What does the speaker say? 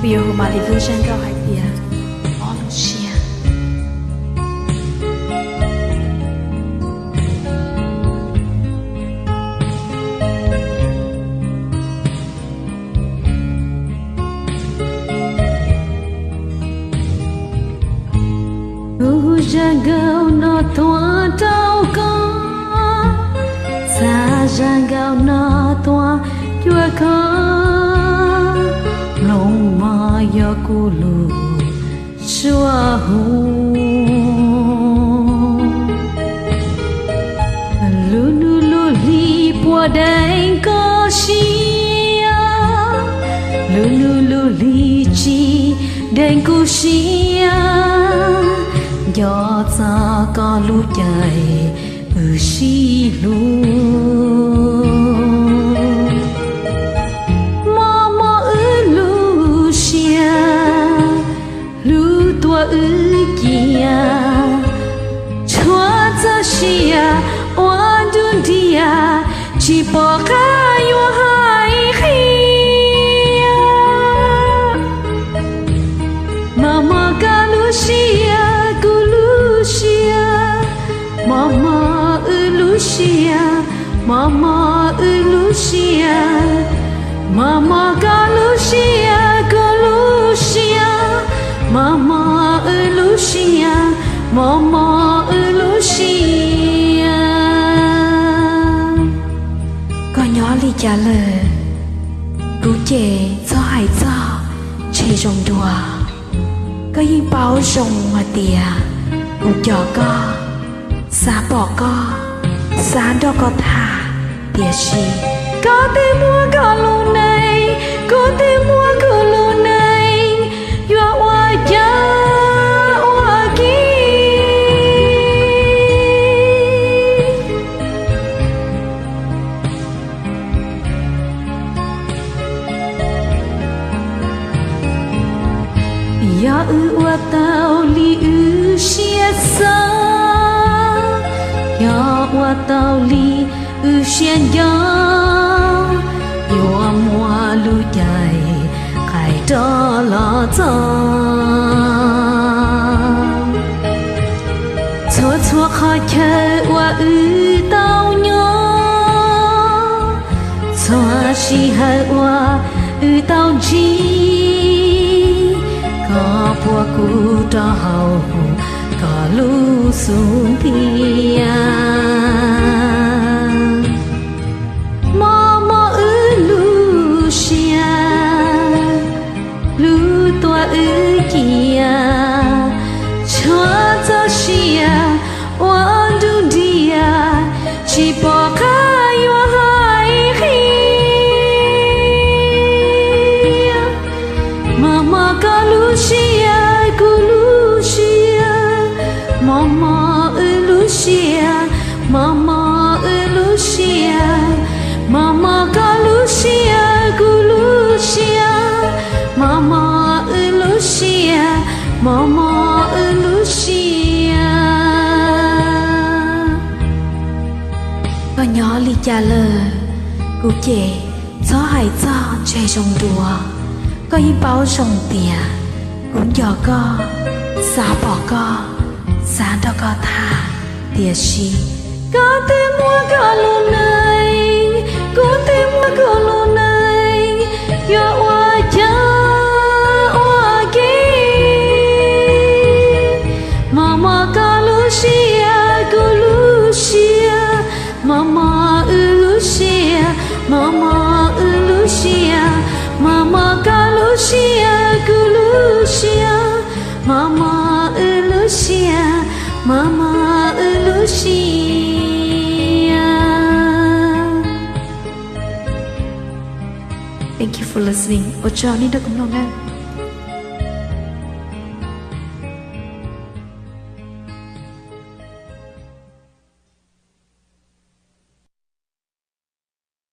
Kuv yuav hu mam li lub zaj nkauj hais tias ob lub siab. Hu zaj nkauj no tuaj rau koj, xa zaj nkauj no tuaj cuag koj, mloog mog yog kuv lus suab hu. Lub hnub lub hli puas deev koj siab, lub hnub lub hli tsis deev kuv siab, nco txog koj lub caij wb sib hlub. Mog mog wb lub siab, hlub tuaj wb cia, tshuav txoj sia ua nruj nriam, tsis pom qab yuav hais qhia. Mog mog koj lub siab, kuv lub siab, mog mog wb lub siab, mog mog wb lub siab, mog mog koj lub siab, kuv lub siab, mog mog wb lub siab, mog mog wb lub siab. Koj nyob li cas lawm? Kuv ces txhob hais txog ntshe zoo dua. Koj yeej paub zoo hais tias kuv nco koj, xav pom koj, xav nrog koj tham, tiam sis koj twb muaj koj lub neej, kuv twb muaj kuv lub neej, yuav ua cas ua ke? Yog wb ua tau li wb siab xav, yog ua tau li wb siab nco, yuav muaj lub caij qaij rov los txog. Txhua txhua qhov chaw uas wb tau nyob, txhua sij hawm uas wb tau ntsib, koj puag kuv rau hauv koj lub xub ntiag. Mog mog wb lub siab, hlub tuaj wb cia, tshuav txoj sia ua nruj nriam, tsis pom qab yuav hais qhia. Mog mog koj lub siab, kuv lub siab, mog mog wb lub siab, mog mog wb lub siab, mog mog koj lub siab, kuv lub siab, mog mog wb lub siab, mog mog wb lub siab. Koj nyob li cas lawm? Kuv ces txhob hais txog ntshe zoo dua. Koj yeej paub zoo tias kuv nco koj, xav pom koj, xav nrog koj tham, tiam sis koj twb muaj koj lub neej, kuv twb muaj kuv lub neej, yuav ua cas ua ke? Mog mog koj lub siab, kuv lub siab, mog mog wb lub siab, mog mog wb lub siab, mog mog koj lub siab, kuv lub siab, mog mog wb lub siab, mog mog wb lub siab. Thank you for listening. Ua tsaug nej nrog kuv mloog nawb.